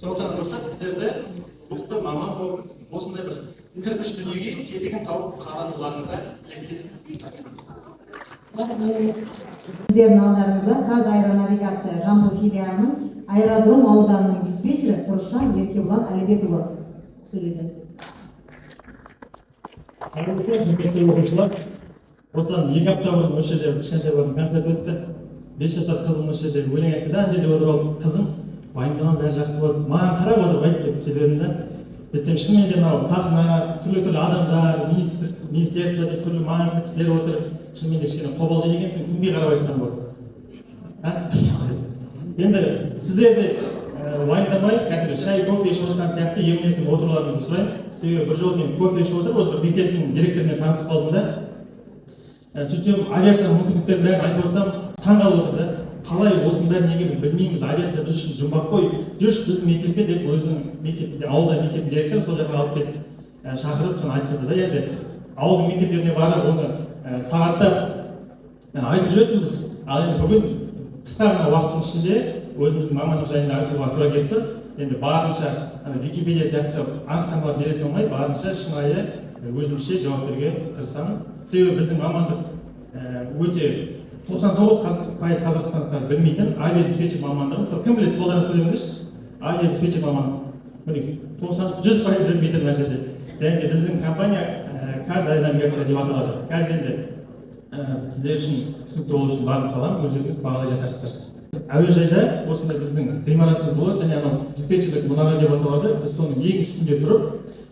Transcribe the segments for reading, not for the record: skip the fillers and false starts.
Сондықтан, достар, сіздерді мықты маман болып, осындай бір кірпіш дүниеге кетігін тауып қалануларыңызға тілектеспін. Рахмет. Сіздердің алдарыңызда «КазАэронавигация» Жамбыл филиалының Аэродром ауданының диспетчері Тұрысжан Еркебұлан Әлібекұлы сөйлейді. Қайырлы күн, құрметті оқушылар! Осыдан 2 апта бұрын осы жерде кішкентай баланың концерт өтті. 5 жасар қызым осы жерде өлең айтты да, ана жерде отырып алып: «Қызым, уайымдама, бәрі жақсы болады, маған қарап отырып айт», – деп жібердім да. Сөйтсем, шынымен де мынау сахна, түрлі түрлі адамдар, министр, министерство деп, түрлі маңызды кісілер отыр. Шынымен де кішкене қобалжиды екенсің. Кімге қарап айтсам болады, а? Енді сіздер де уайымдамай, кәдімгі шай, кофе ішіп отырған сияқты емін еркін отыруларыңызды сұраймын. Себебі бір жолы мен кофе ішіп отырып, осы бір мектептің директорымен танысып қалдым да. Сөйтсем, авиацияның мүмкіндіктерін бәрін айтып отырсам, таңқалып отыр да: «Қалай, осының бәрін неге біз білмейміз? Авиация біз үшін жұмбақ қой, жүрші біздің мектепке», – деп. Өзінің мектепте, ауылда мектептің директоры, сол жаққа алып кетіп, шақырып, соны айтқызды да. Енді ауылдың мектептеріне барып, оны сағаттап айтып жүретінбіз. Ал енді бүгін қысқа ғана уақыттың ішінде өзіміздің мамандық жайында айтуға тура келіп тұр. Енді барынша ана Википедия сияқты анықтамалар бере салмай, барынша шынайы, өзімше жауап беруге тырысамын. Себебі біздің мамандық өте 99% қазақстандықтар білмейтін авиадиспетчер мамандығы. Мысалы, кім біледі, қолдарыңызды көтеріңдерші, авиадиспетчер маман. Міне, 90, 100% білмейтін мына жерде. Және де біздің компания «КазАэронавигация» деп аталады. Қазір енді сіздер үшін түсінікті болу үшін барын саламын, өздеріңіз бағалай жатарсыздар. Әуежайда осындай біздің ғимаратымыз болады және анау диспетчерлік мұнара деп аталады. Біз соның ең үстінде тұрып,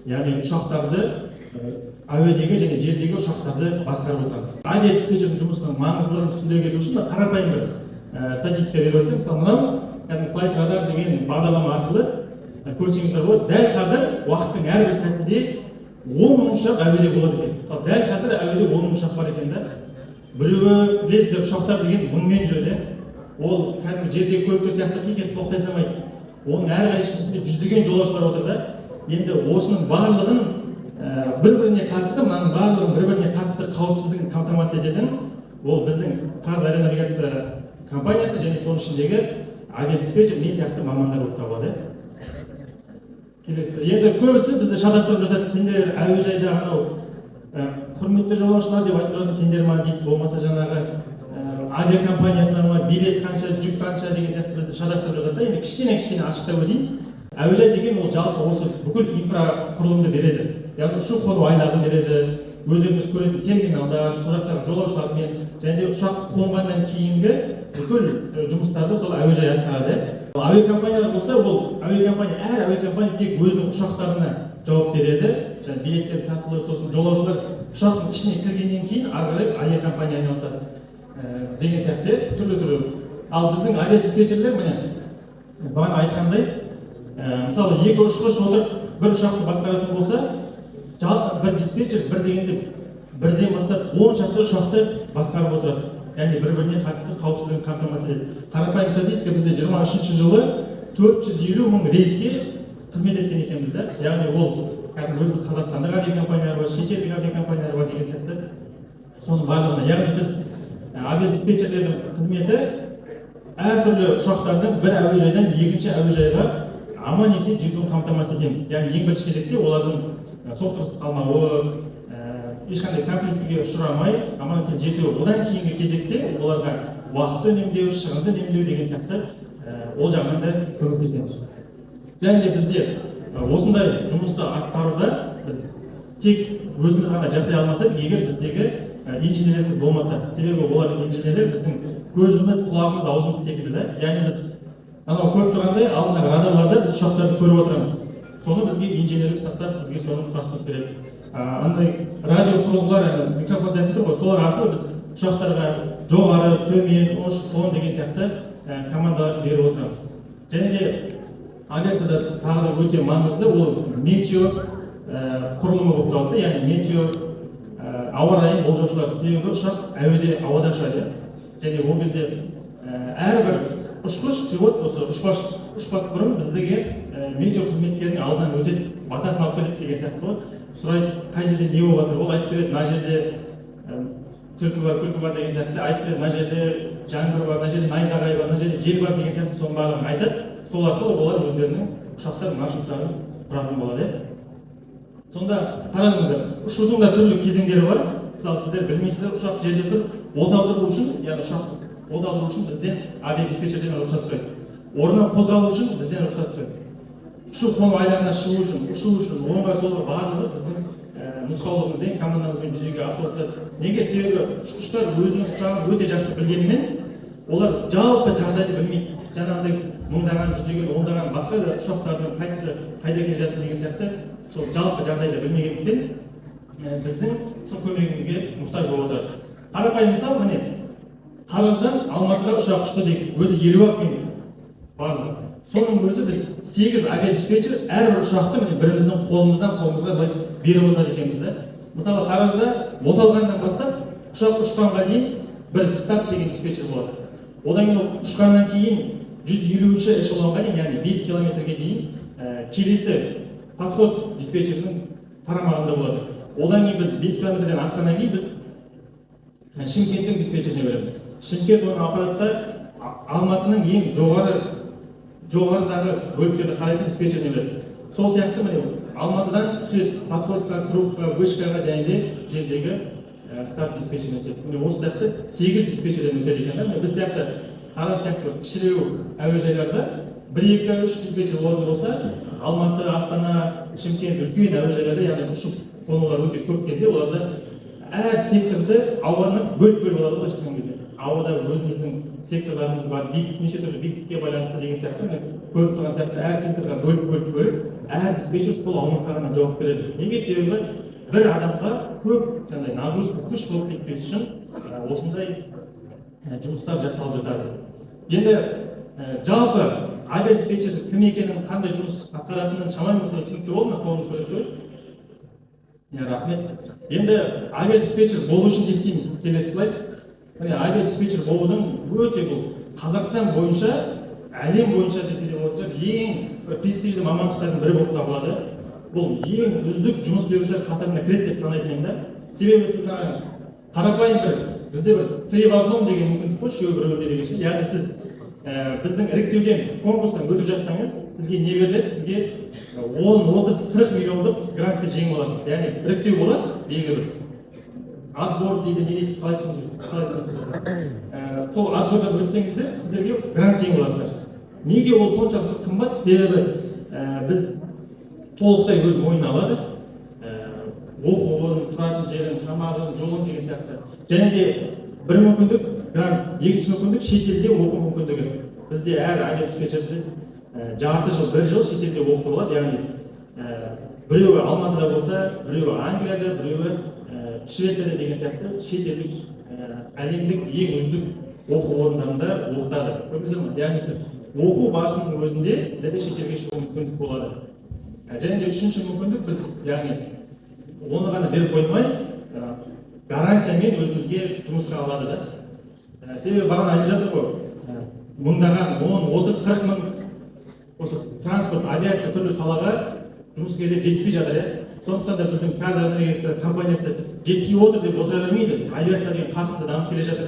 яғни ұшақтарды, әуедегі және жердегі ұшақтарды басқарып отырамыз. Авиадиспетчердің жұмысының маңыздылығын түсіндіре кету үшін қарапайым бір статистика беріп өтсем. Мысалы, мынау кәдімгі Flight Radar деген бағдарлама арқылы көрсеңіздер болады, дәл қазір уақыттың әрбір сәтінде 10 000 ұшақ әуеде болады екен. Мысалы, дәл қазір әуеде 10 000 ұшақ бар екен да. Біреуі, білесіздер, ұшақтар деген мыңмен жүреді, иә. Ол кәдімгі жердегі көліктер сияқты қиқ етіп тоқтай салмайды. Оның әрқайсысында жүздеген жолаушылар отыр да. Енді осының барлығын бір біріне қатысты, мынаның барлығын бір біріне қатысты қауіпсіздігін қамтамасыз ететін ол біздің «КазАэронавигация» компаниясы және соның ішіндегі авиадиспетчер, мен сияқты мамандар болып табылады, иә. Келесі, енді көбісі бізді шатастырып жатады: «Сендер әуежайда анау құрметті жолаушылар деп айтып тұратын сендер ма?» – дейді. Болмаса жаңағы авиакомпаниясына ма, билет қанша, жүк қанша деген сияқты бізді шатастырып жатады да. Енді кішкене кішкене ашықтап өтейін. Әуежай деген ол жалпы осы бүкіл инфрақұрылымды береді, яғни ұшу қону айлағын береді, өздеріңіз көретін терминалдар, сол жақтағы жолаушылармен және де ұшақ қонғаннан кейінгі бүкіл жұмыстарды сол әуежай атқарады, иә. Ал әуекомпаниялар болса, ол әуекомпания, әр әуекомпания тек өзінің ұшақтарына жауап береді және билеттер сатылып, сосын жолаушылар ұшақтың ішіне кіргеннен кейін ары қарай авиакомпания айналысады деген сияқты, иә, түрлі түрлі. Ал біздің авиадиспетчерлер, міне, бағана айтқандай, мысалы, екі ұшқыш отырып бір ұшақты басқаратын болса, жалпы бір диспетчер бір дегенде бірден бастап 10 шақты ұшақты басқарып отырады, яғни бір біріне қатысты қауіпсіздігін қамтамасыз етеді. Қарапайым статистика: бізде 23-жылы 450 000 рейске қызмет еткен екенбіз да. Яғни ол кәдімгі өзіміз қазақстандық авиакомпаниялар бар, шетелдік авиакомпаниялар бар деген сияқты, соның барлығына. Яғни біз авиадиспетчерлердің қызметі әртүрлі ұшақтардың бір әуежайдан екінші әуежайға аман есен жетуін қамтамасыз етеміз. Яғни ең бірінші кезекте олардың соқтығысып қалмауы, ешқандай конфликтіге ұшырамай, аман есен жетуі. Одан кейінгі кезекте оларға уақытты үнемдеу, шығынды үнемдеу деген сияқты, ол жағынан да көмектесеміз. Және де бізде осындай жұмысты атқаруда біз тек өзіміз ғана жасай алмас едік, егер біздегі инженерлеріміз болмаса. Себебі олар, инженерлер, біздің көзіміз, құлағымыз, аузымыз секілді да. Яғни біз анау көріп тұрғандай алдындағы радарларда біз ұшақтарды көріп отырамыз, соны бізге инженерлік состав бізге соны құрастырып береді. Андай радио құрылғылар, ана микрофон сияқты тұр ғой, солар арқылы біз ұшақтарға жоғары, төмен, ұш, қон деген сияқты командалар беріп отырамыз. Және де авиацияда тағы да өте маңызды ол метео құрылымы болып табылады, яғни метео, ауа райын болжаушылар. Себебі ұшақ әуеде, ауада ұшады, иә. Және ол кезде әрбір ұшқыш, пилот осы ұшпас бұрын біздегі метео қызметкерінің алдынан өтеді, батасын алып келеді деген сияқты ғой. Сұрайды, қай жерде не болып жатыр. Ол айтып береді, мына жерде түлкі бар, күлкі бар деген сияқты айтып береді, мына жерде жаңбыр бар, мына жерде найзағай бар, мына жерде жел бар деген сияқты, соның барлығын айтады. Сол арқылы олар өздерінің Ұшақтар маршруттарын құратын болады, иә. Сонда қараңыздар, ұшудың да түрлі кезеңдері бар. Мысалы, сіздер білмейсіздер, ұшақ жерде тұр, от алдыру үшін, яғни ұшақ от алдыру үшін бізден, авиадиспетчерден рұқсат сұрайды. Орнынан қозғалу үшін бізден рұқсат сұрайды. Ұшу қону айлағына шығу үшін, ұшу үшін, оңға, солға, барлығы біздің нұсқаулығымызбен, командамызбен жүзеге асып отырады. Неге? Себебі ұшқыштар өзінің ұшағын өте жақсы білгенімен, олар жалпы жағдайды білмейді. Жаңағыдай мыңдаған, жүздеген, ондаған басқа да ұшақтардың қайсысы қайда келе жатыр деген сияқты, сол жалпы жағдайды білмегендіктен, біздің сол көмегімізге мұқтаж болып отырады. Қарапайым мысал: міне, Тараздан Алматыға ұшақ ұшты дейік, өзі 50 ақ минут барлығы. Соның өзі біз, сегіз авиадиспетчер, әрбір ұшақты, міне, біріміздің қолымыздан қолымызға былай беріп отырады екенбіз да. Мысалы, Таразда от алғаннан бастап ұшақ ұшқанға дейін бір старт деген диспетчер болады. Одан кейін ол ұшқаннан кейін 150-ші эшелонға дейін, яғни 5 километрге дейін, келесі подход диспетчерінің қарамағында болады. Одан кейін біз 5 километрден асқаннан кейін біз Шымкенттің диспетчеріне береміз. Шымкент оны апарады да, Алматының ең жоғарыдағы бөліктерді қарайтын диспетчеріне береді. Сол сияқты, міне, Алматыдан түседі подходқа, кругқа, вышкаға және де жердегі старт диспетчеріне түседі. Міне, осы сияқты сегіз диспетчерден өтеді екен да. Міне, біз сияқты, Тараз сияқты бір кішілеу әуежайларда бір, екі, үш диспетчер болатын болса, Алматы, Астана, Шымкент үлкен әуежайларда, яғни ұшып қонулар өте көп кезде, оларда әр секторды, ауаны бөліп бөліп алады ғой. Былайша айтқан кезде, ауада өзіміздің секторларымыз бар, биік, неше түрлі биіктікке байланысты деген сияқты. Міне, көріп тұрған сияқты, әр секторға бөліп, бөліп, бөліп, әр диспетчер сол аумаққа ғана жауап береді. Неге? Себебі бір адамға көп жаңағыдай нагрузка, күш болып кетпес үшін осындай жұмыстар жасалып жатады. Енді жалпы авиадиспетчер кім екенін, қандай жұмыс атқаратынын шамамен осылай түсінікті болды ма? Қолыңыз көтеріп қояйық. Иә, рахмет. Енді авиадиспетчер болу үшін не істейміз? Келесі слайд. Міне, авиадиспетчер болудың өте, бұл Қазақстан бойынша, әлем бойынша десе де болатын шығар, ең бір престижді мамандықтардың бірі болып табылады. Бұл ең үздік жұмыс берушілер қатарына кіреді деп санайтын едім да. Себебі сіз қараңыз, қарапайым бір бізде бір три в одном деген мүмкіндік қой, үшеуі біреуде деген ше. Яғни сіз біздің іріктеуден, конкурстан өтіп жатсаңыз, сізге не беріледі? Сізге 10, 30, 40 миллиондық грантты жеңіп аласыз. Яғни іріктеу болады, белгілі бір отбор дейді, не дейді, қалай түсіндіру, қалай түсіндіру? Сол отбордан өтсеңіздер, сіздерге грант жеңіп аласыздар. Неге ол соншалықты қымбат? Себебі біз толықтай өз мойнына алады оқуын, тұратын жерін, тамағын, жолын деген сияқты. Және де бір мүмкіндік грант, екінші мүмкіндік шетелде оқу мүмкіндігі. Бізде әр авиадиспетчерде жарты жыл, бір жыл шетелде оқытып алады. Яғни біреуі Алматыда болса, біреуі Англияда, біреуі Швецияда деген сияқты шетелдік, әлемдік ең үздік оқу орындарында оқытады. Көрдіңіздер ме? Яғни сіз оқу барысының өзінде сіздерде шетелге шығу мүмкіндік болады. Және де үшінші мүмкіндік, біз, яғни оны ғана беріп қоймай, гарантиямен өзімізге жұмысқа алады да. Себебі бағана айтып жатыр ғой, мыңдаған, 10, 30, 40 мың осы транспорт, авиация түрлі салаға жұмыскерлер жетіспей жатыр, иә. Сондықтан да біздің ҚазАэронавигация компаниясы жетіспей отыр деп отыра бермейді. Авиация деген қарқынды дамып келе жатыр.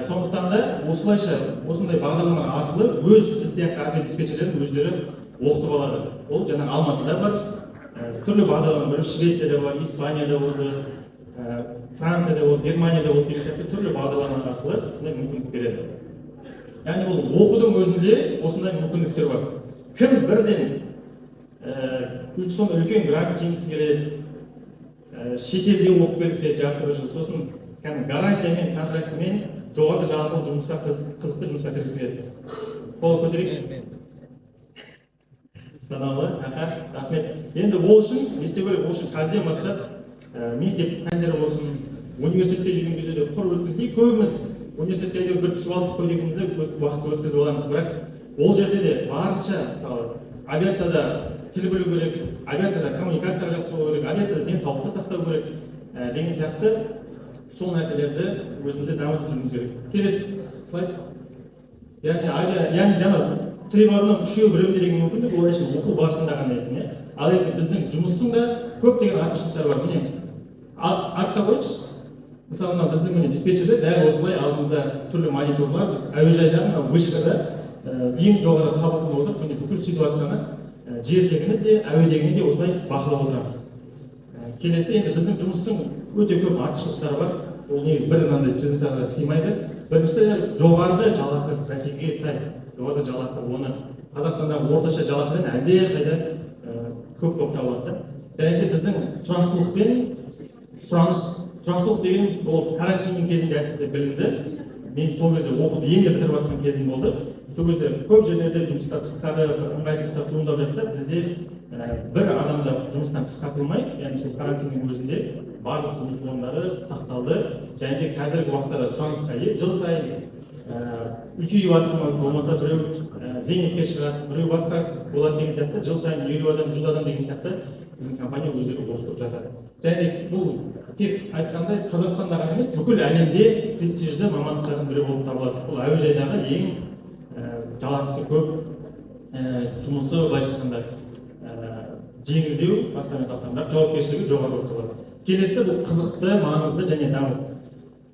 Сондықтан да осылайша, осындай бағдарлама арқылы өз біз сияқты авиадиспетчерлерін өздері оқытып алады. Ол жаңағы Алматыда бар түрлі бағдарлама бар, Швецияда бар, Испанияда болды, Францияда болды, Германияда болды деген сияқты түрлі бағдарлама арқылы осындай мүмкіндік береді. Яғни ол оқудың өзінде осындай мүмкіндіктер бар. Кім бірден сондай үлкен грант жеңгісі келеді, шетелде оқып келгісі келеді жарты бір жыл, сосын кәдімгі гарантиямен, контрактімен жоғары жалақылы жұмысқа, қызықты жұмысқа кіргісі келеді, қол көтерейік. Санаулы. Аха, рахмет. Енді ол үшін не істеу керек? Ол үшін қазірден бастап мектеп пәндері болсын, университетте жүрген кезде де құр өткізбей, көбіміз университетке әйтеуір бір түсіп алдық қой дегенімізде уақыт өткізіп аламыз. Бірақ ол жерде де барынша, мысалы, авиацияда тіл білу керек, авиацияда коммуникация жақсы болу керек, авиацияда денсаулықты сақтау керек деген сияқты сол нәрселерді өзімізде дамытып жүруіміз керек. Келесі слайд. Яғни авиа, яғни жаңа три в одном, үшеуі біреуінде деген мүмкіндік, ол әшейін оқу барысында ғана екен, иә. Ал енді біздің жұмыстың да көптеген артықшылықтары бар. Міне, артқа қойыңызшы. Мысалы, мына біздің, міне, диспетчерде дәл осылай алдымызда түрлі мониторлар, біз әуежайда, мына вышкада, ең жоғары қабатында отырып, міне, бүкіл ситуацияны Жердегіні де, әуедегіні де осылай бақылап отырамыз. Келесі, енді біздің жұмыстың өте көп артықшылықтары бар. Ол негізі бір мынандай презентацияға сыймайды. Біріншісі — жоғарғы жалақы, бәсекеге сай жоғарғы жалақы. Оны Қазақстандағы орташа жалақыдан әлдеқайда көп болып табылады да. Және де біздің тұрақтылық пен сұраныс. Тұрақтылық дегеніміз, ол карантиннің кезінде әсіресе білінді. Мен сол кезде оқуды енді бітіріп жатқан кезім болды. Сол кезде көп жерлерде жұмыстар қысқарды, бір ыңғайсыздықтар туындап жатса, бізде бір адам да жұмыстан қысқартылмай, яғни сол карантиннің өзінде барлық жұмыс орындары сақталды. Және де қазіргі уақытта да сұранысқа ие, жыл сайын үлкейіп жатырмыз. Болмаса біреу зейнетке шығады, біреу басқа болады деген сияқты, жыл сайын 50 адам, 100 адам деген сияқты біздің компания өздері оқытып жатады. Және бұл тек айтқандай Қазақстанда ғана емес, бүкіл әлемде престижді мамандықтардың бірі болып табылады. Бұл әуежайдағы ең жалақысы көп, жұмысы былайша айтқанда жеңілдеу, басқамен салыстырғанда, бірақ жауапкершілігі жоғары болып табылады. Келесі, бұл қызықты, маңызды және даму.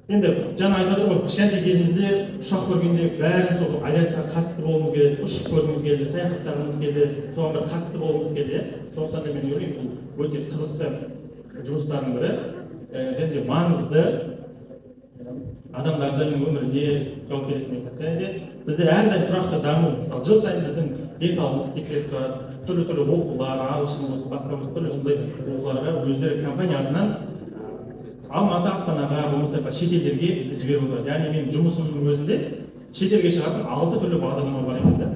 Енді жаңа айтып жатыр ғой, кішкентай кезімізде ұшақ көргенде бәріміз сол авиацияға қатысты болғымыз келеді, ұшып көргіміз келді, саяхаттағымыз келді, соған бір қатысты болғымыз келді, иә. Сондықтан да мен ойлаймын, бұл өте қызықты жұмыстардың бірі және де маңызды, адамдардың өміріне жауап бересің деген сияқты. Және де бізде әрдайым тұрақты даму. Мысалы, жыл сайын біздің денсаулығымыз тексеріп тұрады, түрлі түрлі оқулар, ағылшын болсын, басқа болсын, түрлі сондай оқуларға өздері компания атынан Алматы, Астанаға, болмаса шетелдерге бізді жіберіп отырады. Яғни менің жұмысымның өзінде шетелге шығатын алты түрлі бағдарлама бар екен да.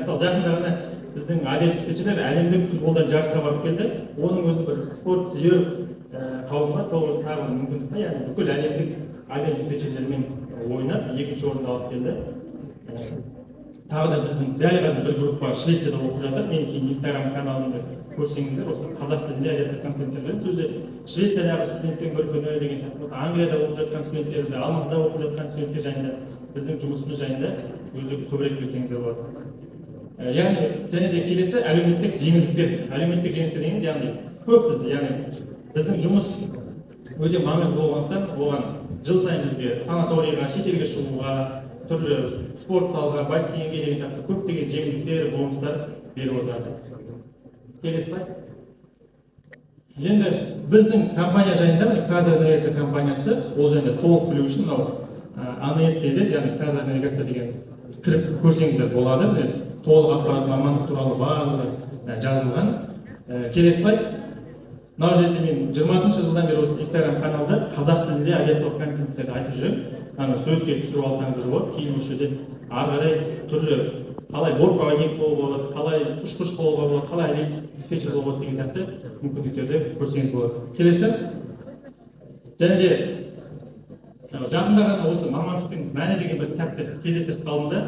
Мысалы, жақында ғана біздің авиадиспетчерлер әлемдік футболдан жарысқа барып келді. Оның өзі бір спорт сүйер қауымға тағы бір мүмкіндік та. Яғни бүкіл әлемдік авиадиспетчерлермен ойнап, екінші орынды алып келді. Тағы да біздің дәл қазір бір группа Швецияда оқып жатыр. Мен кейін Инстаграм каналымды көрсеңіздер, осы қазақ тілінде авиация контенттер беремін. Сол жерде Швециядағы студенттің бір күні деген сияқты болса, Англияда оқып жатқан студенттерді, Алматыда оқып жатқан студенттер жайында, біздің жұмысымыз жайында өзі көбірек білсеңіздер болады. Яғни және де келесі — әлеуметтік жеңілдіктер. Әлеуметтік жеңілдіктер дегеніміз, яғни көп бізде, яғни біздің жұмыс өте маңызды болғандықтан, оған жыл сайын бізге санаторийға, шетелге шығуға, түрлі спорт залға, бассейнге деген сияқты көптеген жеңілдіктер, бонустар беріп отырады. Келесі слайд. Енді біздің компания жайында, міне, ҚазАэронавигация компаниясы, ол жайында толық білу үшін мынау АНС KZ, яғни ҚазАэронавигация деген кіріп көрсеңіздер болады. Міне, толық ақпарат, мамандық туралы барлығы жазылған. Келесі слайд. Мынау жерде мен 20-жылдан бері осы Инстаграм каналда қазақ тілінде авиациялық контенттерді айтып жүремін. Ана суретке түсіріп алсаңыздар болады. Кейін осы жерде ары қарай түрлі қалай бортпроводник болуға болады, қалай ұшқыш болуға болады, қалай авиадиспетчер болуға болады деген сияқты мүмкіндіктерді көрсеңіз болады. Келесі. Және де жақында ғана осы «Мамандықтың мәні» деген бір кітапты кездестіріп қалдым да,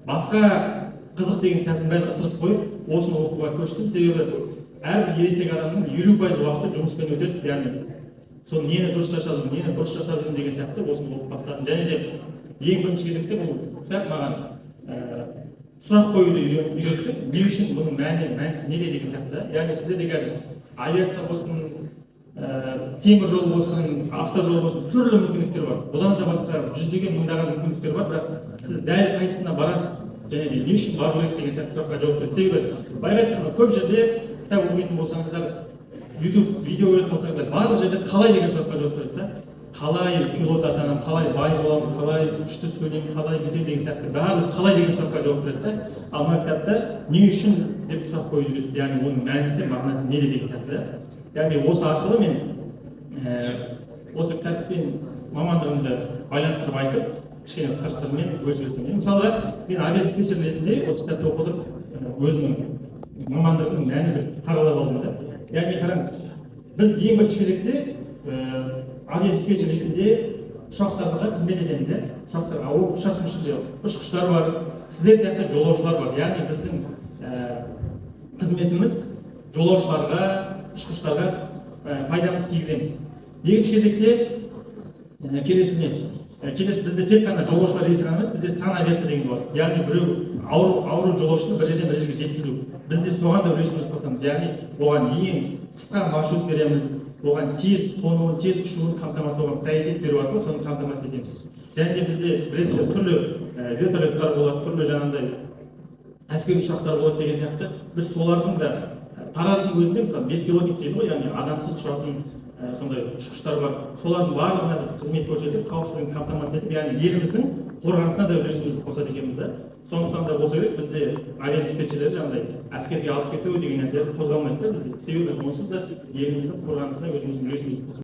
басқа қызық деген кітаптың бәрін ысырып қойып, осыны оқуға көштім. Себебі әрбір ересек адамның 50% уақыты жұмыспен өтеді. Яғни сол нені дұрыс жасадым, нені бұрыс жасап жүрмін деген сияқты осыны оқып бастадым. Және де ең бірінші кезекте бұл кітап маған сұрақ қоюды үйретті: не үшін, бұның мәні, мәнісі неде деген сияқты да. Яғни сіздер де қазір авиация болсын, темір жол болсын, автожол болсын, түрлі мүмкіндіктер бар. Бұдан да басқа жүздеген, мыңдаған мүмкіндіктер бар. Бірақ сіз дәл қайсысына барасыз және де не үшін бару керек деген сияқты сұраққа жауап береді. Себебі байқайсыздар ма, көп жерде кітап оқитын болсаңыздар, Ютуб видео көретін болсаңыздар, барлық жерде «қалай» деген сұраққа жауап береді да. Қалай пилот атанамын, қалай бай боламын, қалай күшті сөйлеймін, қалай бүйтемін деген сияқты барлық «қалай» деген сұраққа жауап береді да. Ал мына кітапта «не үшін» деп сұрақ қоюды үйретеді, яғни оның мәнісі, мағынасы неде деген сияқты да. Яғни осы арқылы мен осы кітаппен мамандығымды байланыстырып айтып, кішкене қыр сырмен бөлісіп өтсем. Мысалға, мен авиадиспетчер ретінде осы кітапты оқып отырып, өзімнің мамандығымның мәнін бір саралап алдым да. Яғни қараңыз, біз ең бірінші кезекте авиадиспетчер ретінде ұшақтарға қызмет етеміз, иә, ұшақтарға. Ол ұшақтың ішінде ұшқыштар бар, сіздер сияқты жолаушылар бар. Яғни біздің қызметіміз — жолаушыларға, ұшқыштарға пайдамызды тигіземіз. Екінші кезекте келесі не? Келесі, бізде тек қана жолаушылар рейсі ғана емес, бізде санавиация деген болады. Яғни біреу ауру жолаушыны бір жерден бір жерге жеткізу, біз де соған да үлесімізді қосамыз. Яғни оған ең қысқа маршрут береміз, оған тез қонуын, тез ұшуын қамтамасыз, оған приоритет беру арқылы соны қамтамасыз етеміз. Және де бізде, білесіздер, түрлі вертолеттар болады, түрлі жаңағындай Әскери ұшақтар болады деген сияқты. Біз солардың да, Тараздың өзінде, мысалы, беспилотник дейді ғой, яғни адамсыз ұшатын сондай ұшқыштар бар. Солардың барлығына біз қызмет көрсетіп, қауіпсіздігін қамтамасыз етіп, яғни еліміздің қорғанысына да үлесімізді қосады екенбіз да. Сондықтан да болса керек, бізде авиадиспетчерлер жаңағыдай әскерге алып кету деген нәрселер қозғалмайды да бізде, себебі біз онсыз да еліміздің қорғанысына өзіміздің үлесімізді қосып